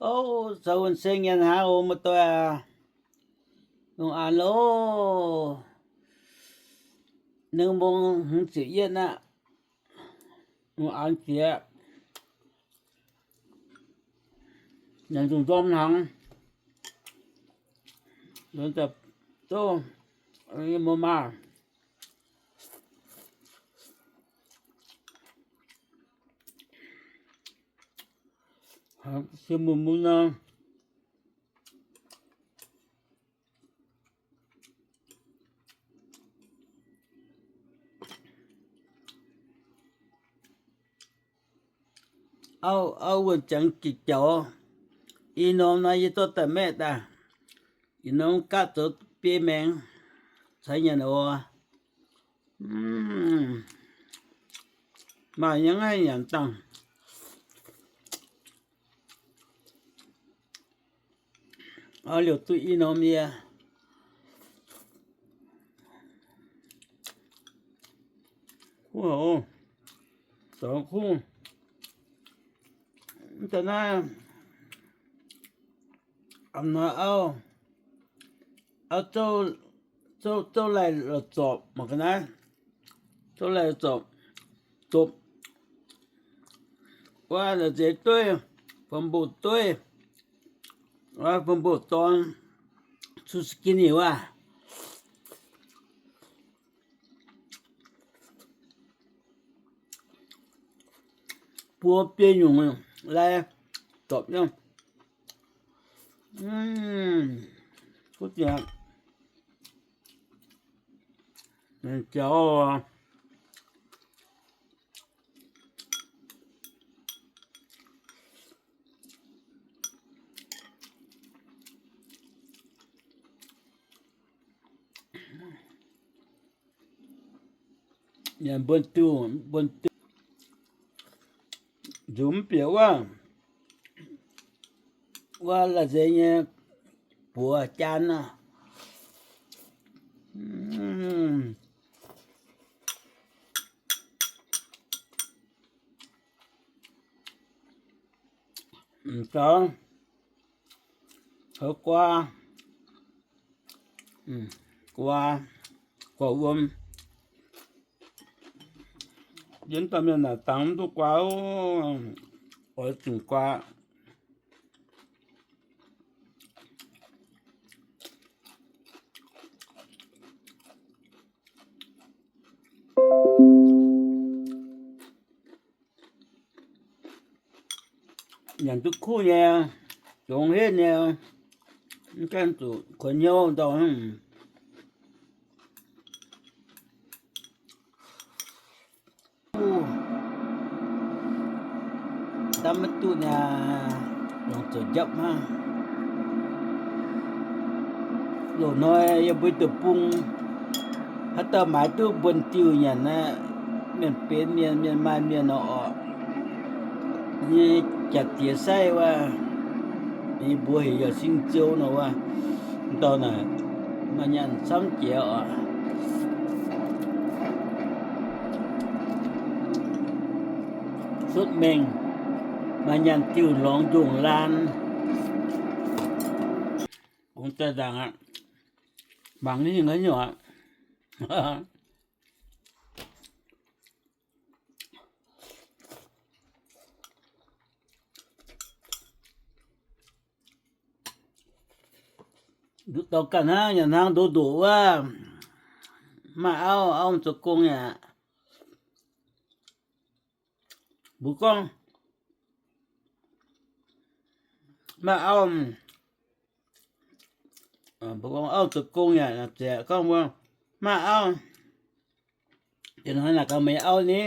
Ov, zoux wuonh seng nyanc hnaangx oc, muoz-doic aac. Lungh aanx loh. Nyic mungz hmz ziepc yietv aqv. Lungh aanx jiex. Nyanc nzunc nzorm hnaangx. Muoz-maah. Siou mun mun nor. Auv, auv wuonh ziangx jiex jauv. Ih norm nor yie zorqv daaih maeqv daaih. Ih norm gaatv zoux biei maengx caux nyanc oc. Maaih nyei ngaih nyanc dangh. Auv liouh duqv i norm yie. Kuv haic, zoux kuv. Mv deix naaiv, auv, auv zouv, zouv, zouv laih la'zorpc mangc ga'naaiv. Zouv laih la'zorpc, zopc. Wuov la'nzeix dueiv, fam mbuoqc dueiv, wuov fam mbuoqc dorn, too skinny wuov. Buo biei nyungc lai zorpc nyei. Kuv ziangx jauv. Nyanc mbuonx diuh, mbuonx diuh, nzunc mv bieqc wuov, wuov la'nzeix nyei buoz jaan aqv. Mv daux, houv guaa, guaa, guaa wuom. Yie mv dauh mienh naaic dangx mv duqv guaa, oix zuqc guaa. Nyanc duqv kuv nyei, zongx henv nyei, mv gaengh zuqc kuonx hnyouv ndau hnangv. Ndamv maiv duqv niaa, longc zoux njapv hnangv. Loz-hnoi yie mbuo deic-bung, haaix dauh maaiz duqv mbuonx-diuh nyanc naaiv, mienh benx mienh, mienh maaih mienh nor orqc. Nyei jaax-diex sai wuov, yie mbuo heuc yaac sing ziou nor wuov, dauh naaic maaih nyaanh camv jiex oc. Sutv mengh, maaih nyaanh diuh lorngx njongh laan. Kungx daaih nzaangc aqv. Mangc nyei haaix nyungc aqv. Nduqc dorngx ganh hnangv, nyanc hnangv ndoqc ndoqc wuov. Maaih auv, auv zoux gong yaac mbuo gorngv maaih auv, mbuo gorngv auv zoux gong yaac nziex gorngv mbuo maaih auv. Ih hnoi naaic gaax meih auv ni,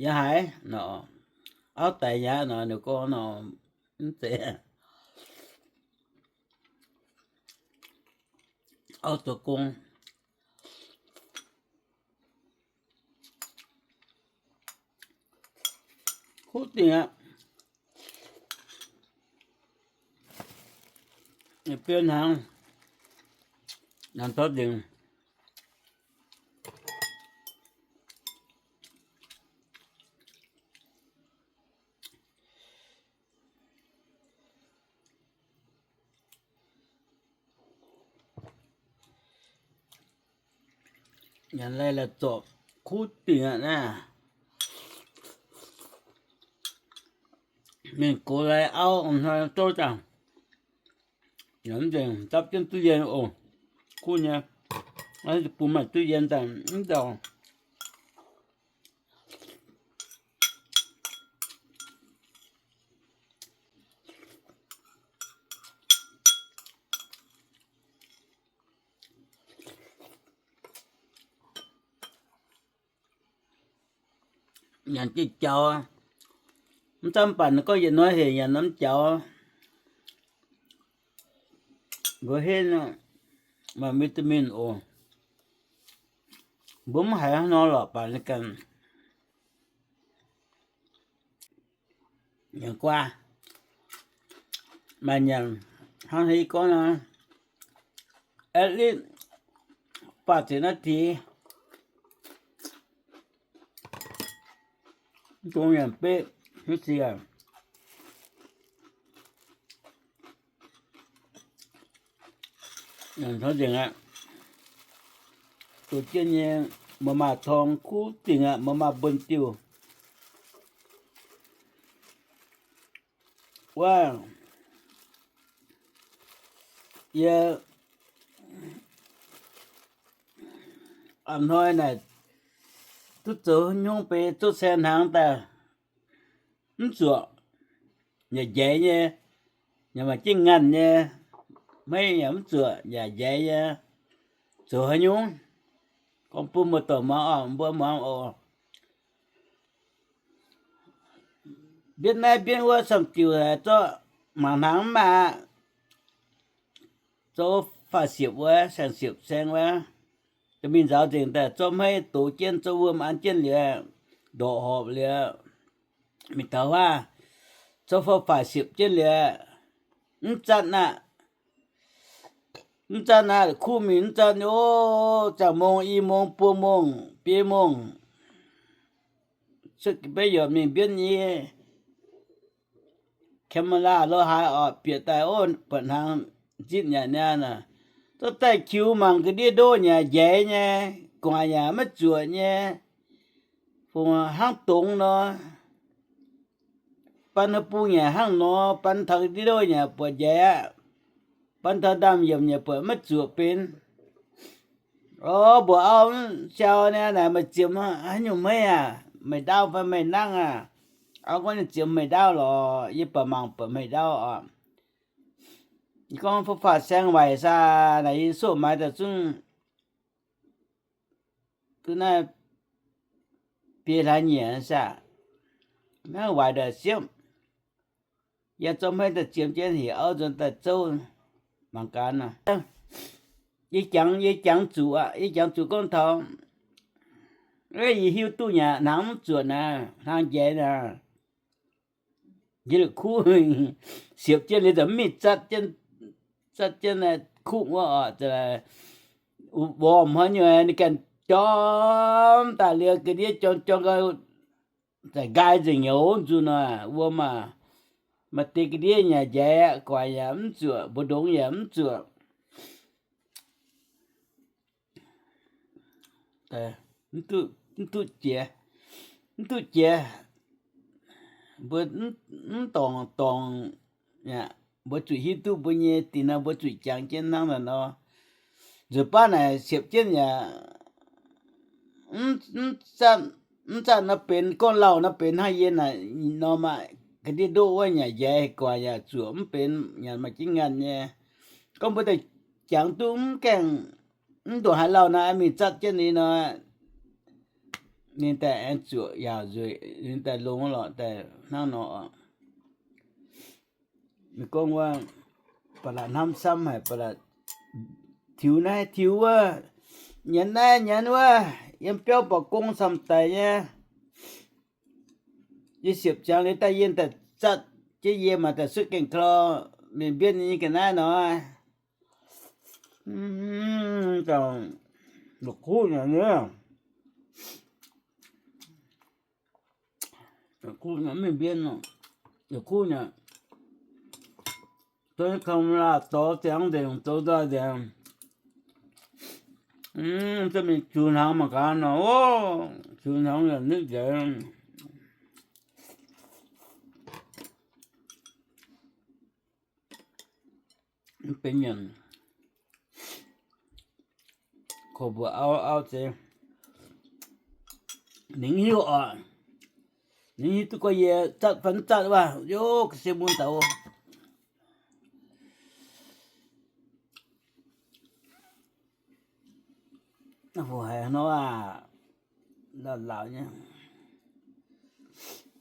yaac haiz nor, auv daic yaac nor, ninh gorngv nor, mv zeiz auv zoux gong. Kuv dingc aqv. Bienv hnaangx, hnaangx tov dingc. Nyanc lai la'zorpc kuv dingc aqv naaiv. Mienh gox lai auv hnoi zouv daaih, nyanc mv nzengc dapv jienv duqv yien oc. Kuv nyei, bun maaih duqv yien daaih mv dauh. Nyanc diuh jaux, mv zanc mv baac ninh gorngv yietc hnoi hec nyanc norm jaux, mbuo henv maaih vitamin oc. Mbuo mv haiz hnangv nor lorqc, baac ninh ganh nyanc guaax, maaih nyanc hnangv haaix gorngv nor, at least faah ziepc นาที, mv dungx nyanc betv haaix sic. Nyanc taux nzengc aqv. Doz jienv nyei, mbuo maaih torng kuv dingc aqv, mbuo maaih mbuonx diuh. Wuov, yie a'hnoi naaic duqv zoux haaix nyungc beiv zuqv saeng hnaangx daaih mv zuoqc, yaac njaix nyei, yaac maaih jienv nganh nyei, maiv yaac mv zuoqc, yaac njaix nyei. Zoux haaix nyungc? Gorngv bun mbuo doic muangx oc, mbuo muangx oc. Mbienv naaiv mbienv wuov samv diuc haic zorqv mangc hnaangx mv maaih aqv. Zorqv faah siepc wuov, saeng-siepc saeng wuov, dorh mingh nzaaux nzengc daaih, zorqv hmeiv dox jienv, zorqv wuom an jienv liuz, ndorqc horpc liuz, mingh taux huaav, zorqv faah faah siepc jienv liuz, mv zatv aqv. Mv zatv aqv, kuv mingh mv zatv, o, zaangc mong, i mong, buo mong, biei mong, cuotv beiv yaac mingh mbienv nyei camera lo haaix oc, bieqc daaih, o, buatc hnaangx nzitv yaac niaa naaic, zorqv daaih qiux mangc ga'ndiev ndoqv yaac njaix nyei, gu'nguaaic yaac maiv zuoqc nyei, fungx hnangv dongz nor. Ban haaix bung yaac hnangv nor, ban taux ga'ndiev ndoqv yaac buatc njaix aqv. Ban taux ndaamv-yiemc yaac buatc maiv zuoqc benx. O, mbuox auv, siau niaa naaic, meih ziemx haaix nyungc hmeiv aac? Meih ndaauv fai meih nangv aac? Auv gorngv, ninh ziemx meih ndaauv lorqc, yie baac mangc buatc meih ndaauv oc. Yie gorngv, faah faah saeng waaic saah? Naaic yie soqv maaiz daaih zungv duqv naaiv biei hlaax nyieqc saah? Naaiv waaic ndaaih siepv. Yie zorqv hmeiv daaih ziemx jienv hec auv nzuonx daaih zouv mangc gaax nor. Yie jangx, yie jangx zuqc aqv. Yie jangx zuqc gorngv taux, yie hiuv duqv nyei aqv, hnaangx mv zuoqc naaic, hnaangx njaix naaic. Yie la'kuqv siepv jienv liuz, mv mingh zatv jienv, zatv jienv kuqv wuov oc, wormh hnoi nyei, ninh ganh jorm daaih liuz, ga'ndiev jorm jorm gau, za'gengh nzengc nyouz nzunc nor, wuom aah, maaih deix ga'ndiev yaac njaix aqv, guaax yaac mv zuoqc, mbu'ndongx yaac mv zuoqc. Mv duqv jiex, mv duqv jiex, mbuo mv dorngc dorngc, mbuo zuqc hiuv duqv mbuo nyei dingc nor, mbuo zuqc jangx jienv hnangv naaic nor. Nzueic baav naaic siepv jienv yaac mv zanc nor benx, gorngv lauh nor benx hnangv yie naaic nor maah, ga'ndiev ndoqv wuov yaac njaix, guaax yaac zuoqc mv benx, yaac maaih jienv nganh nyei. Gorngv mbuo daaih jangx duqv mv gaengh, mv ndongc haaix lauh nor, mingh zatv jienv ninh nor, ninh daaih aengx zuoqc yaauc nzueic, ninh daaih longx lorqc, daaih hnangv nor. Ninh gorngv wuov, ba'laqc hnamv camv haic, ba'laqc tiux naaiv tiux wuov, nyanc naaiv nyanc wuov, yiem biauv bouc gong camv daic nyei. Yie siepv ziangx liuz daaih yie daaih zatv jienv, yie maaih daaih cuotv gaengh klo mienh mbienv nyei ga'naaiv nor. La'kuqv nyei, la'kuqv nyei, mingh mbienv, la'kuqv nyei. Camera dorh ziangx nzengc, zoux nzoih nzengc. Mv, zungv mingh ziux hnaangx mangc gaax nor, o, ziux hnaangx yaac nitv nzengc. Mv benx nyanc, koux mbuoqc auv auv zeiz. Ninh hiuv oc. Ninh hiuv duqv gorx yie zatv fai mv zatv wuov, yov ga'sie mun daaih o. Haiz nor aac, laauc laauc nyei.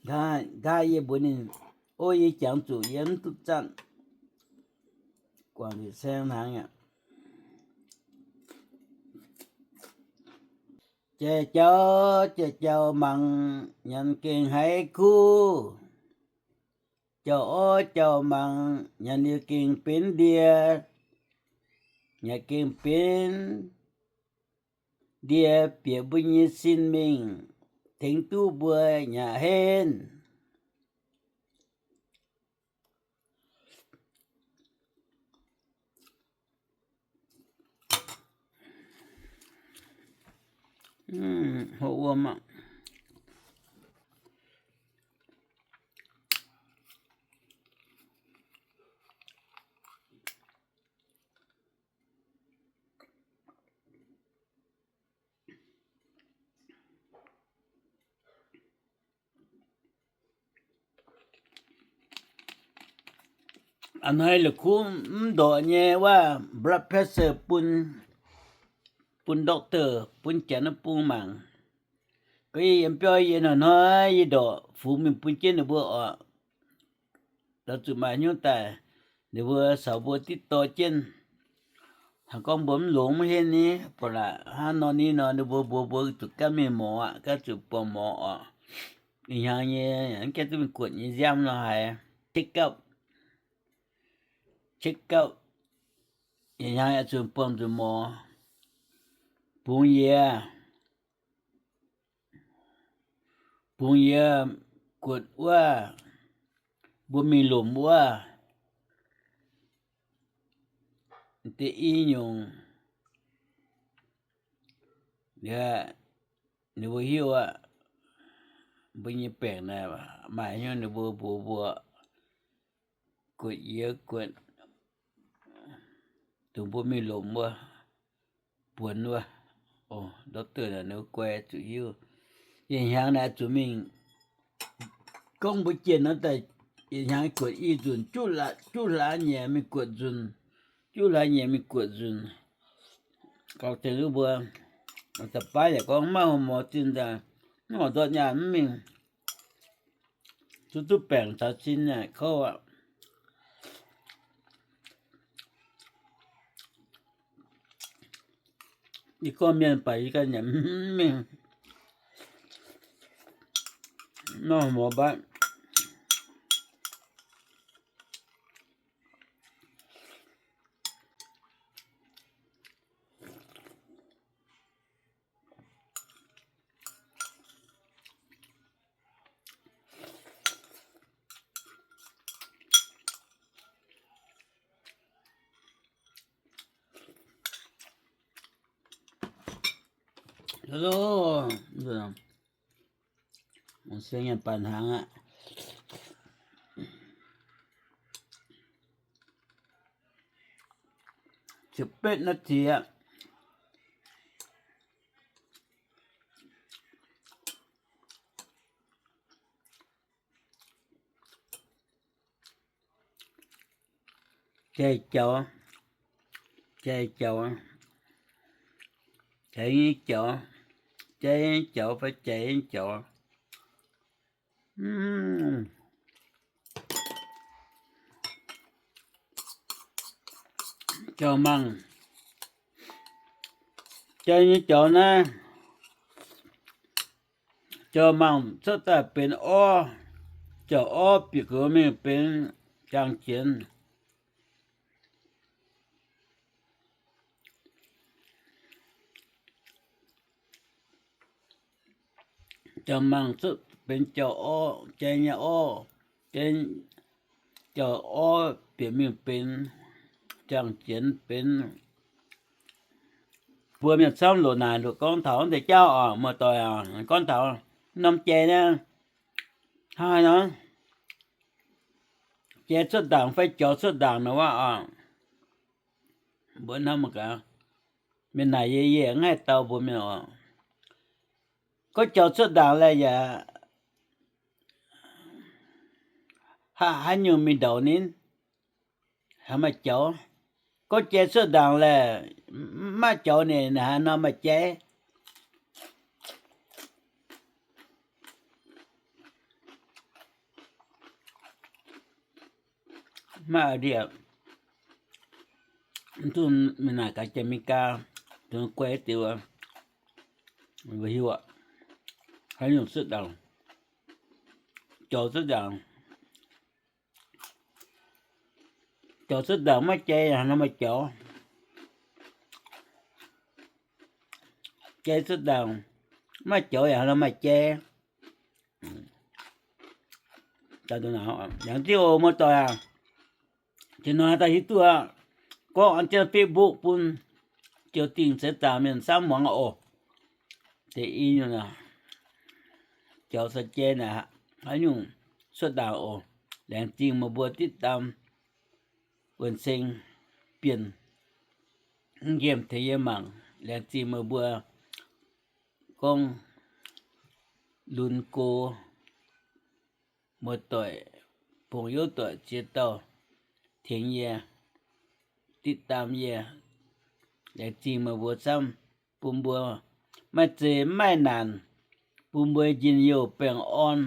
Nqa'haav yie mbuox ninh, o, yie jangx zuqc yie mv duqv zatv. Guangc nzieqc saeng hnaangx aqv. Jai jauv, jai jauv mangc nyanc gengh haiz kuv. Jauv orv jauv mangc nyanc liuz gengh benx ndie, nyanc gengh benx ndie bieqc mbuo nyei sin mingh, tengx duqv mbuo nyanc henv. Hopv wuom aqv. A'hnoi la'kuqv mv ndorqc nyei wuov blood pressure bun, bun doctor, bun janx bung mangc. Gorngv yie yiem biauv yie hnoi-hnoi yie ndorqc fungx mingh bun jienv ninh mbuo oc. Lorz zuqc maaih hnyouv daaih, ninh mbuo caux mbuo diqv dorh jienv. Hnangv gorngv mbuo mv longx mv henv ni, ba'laqc hnangv nor ni nor, ninh mbuo mbuox mbuo zuqc gaanv mingh morz aqv, gaanv zuqc buangh morz oc. Ih hnyangx nyei mv gaengh duqv mingh guotc nyei nziaamv nor haiz, check up, check up. Ih hnyangx yaac zuqc buangh nzunc morz, bungx yie, bungx yie guotc wuov, mbuo mingh lomc wuov, deix i nyungc, ninh mbuo hiuv aqv. Mbuo nyei baengc naaic maaih hnyouv ninh mbuo mbuox mbuo, guotc yie guotc, dongh mbuo mingh lomc wuov, buonx wuov. O, doctor naaic ninh mbuo guai zuqc hiuv. Ih hnyangx naaic zuqc mingh, gorngv mbuo jienh nor daaih, ih hnyangx guotc i nzunc, juqv hlaax nyieqc mingh guotc nzunc, juqv hlaax nyieqc mingh guotc nzunc. Gauh tengx mbuo, da'baav yaac gorngv maiv horpc morz zinh nzangc, mv horpc ndortv nyaanh mv mingh, zuqc duqv baengc caux sin naaic kouv aqv. Yie gorngv mienh baac yie ganh yaac mv mingh, maiv horpc morz mbatv. Hello, mv sienx nyanc baac hnaangx aqv. Ziepc betv naaiv ziex aqv. Jai jaux, jai jaux, jai nyei jaux, jai nyei jaux fai jai nyei jaux. Jaux mangc, jai nyei jaux naaiv, jaux mangc cuotv daaih benx orv, jaux orv bieqc goux mingh benx jangx jienx. Jaux mangc cuotv benx jaux orv, jai nyei orv, jaux orv bieqc mingh benx jangx jienx benx Mbuo mienh camv loc naaic loc gorngv taux deix jauv oc, muoz-doic oc, gorngv taux norm jai naaiv, hnangv haaix nor, jai cuotv ndaangc fai jaux cuotv ndaangc nor wuov oc. Mbuo hnamv gaax, mienh naaic yie, yie mv haih dau mbuox mienh oc. Gorngv jaux cuotv ndaangc laeh yaac haaix nyungc mingh ndouc ninh, haaix maaih jaux. Gorngv jai cuotv ndaangc laeh, maiv jaux ninh, haaix nor maaih jai. Maiv ndiev, mv duqv mingh naaic gaax Janx-Meigaa, dongh guai diuh, mbuo hiuv aqv. Haaix nyungc cuotv ndaangc, jaux cuotv ndaangc, jaux cuotv ndaangc maiv jai, haaix nor maaih jaux. Jai cuotv ndaangc maiv jaux yaac haaix nor maaih jai. Laengz zingh oc muoz-doic aac. Taux nor daaih hiuv duqv aqv. Gorngv an jienv Facebook bun ziouc dingh ceix zaangc mienh samv muangx oc. Deix i nyungc, jaux caux jai naaic haaix nyungc cuotv ndaangc oc. Laengz zingh meih mbuo ติดตาม wuonh ceng bienh nqemh tengx yie mangc. Laengz zingh meih mbuo gorngv lunx go, muoz-doic, pong youv doic ziex dauh tengx yie, ติดตาม yie. Laengz zingh meih mbuo camv, bun mbuo maaih zeiz maaih naanc, bun mbuo njien-youh baengh orn,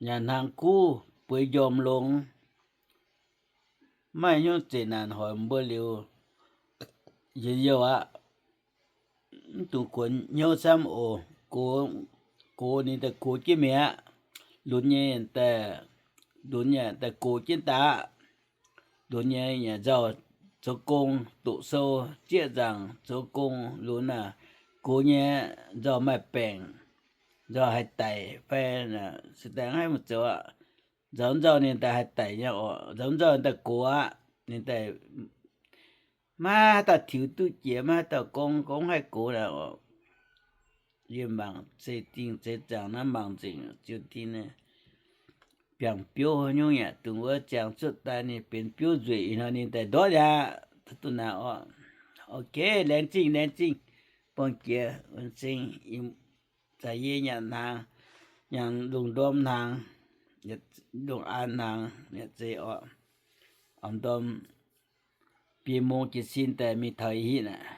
nyanc hnaangx kuv bueix njormh longx, maaih hnyouv zeqc naanc hoic mbuo liuz njien-youh aqv. Mv dungx kuonx hnyouv camv oc. Gox, gox ninh daaih gox jienv mi'aqv. Lunx nyei daaih, lunx nyei daaih gox jienv daaih aqv. Lunx nyei yaac nzauh zoux gong, doqc sou, zieqv nzaangc zoux gong. Lunx aah, gox nyei nzauh maaih baengc, nzauh haih daic fai se daaih haih mv zoux aqv. Nzauh nzauh ninh daaih haih daic nyei oc. Nzauh nzauh ninh daaih gox aqv. Ninh daaih maiv haaix dauh tiux duqv jiex, maiv haaix dauh gorngv, gorngv haih gox naaic oc. Yie mangc ceix dingh ceix zaangc naaiv mangc nzengc ziouc dingh biangh biouv nyungc yaac dungx wuov ziangh cuotv daaih ninh benx biouv nzueic ih hnoi ninh daaih ndortv aqv. Duqv naaic oc. Ok, laengz zingh, laengz zingh. Buangh jiex wuonh ceng, zaaix yie nyanc hnaangx, nyanc lungh ndorm hnaangx, lungh aan hnaangx, yaac zeiz oc. Orm ndorm biei mong jiez sin daaih mingh taux ih hitv aqv.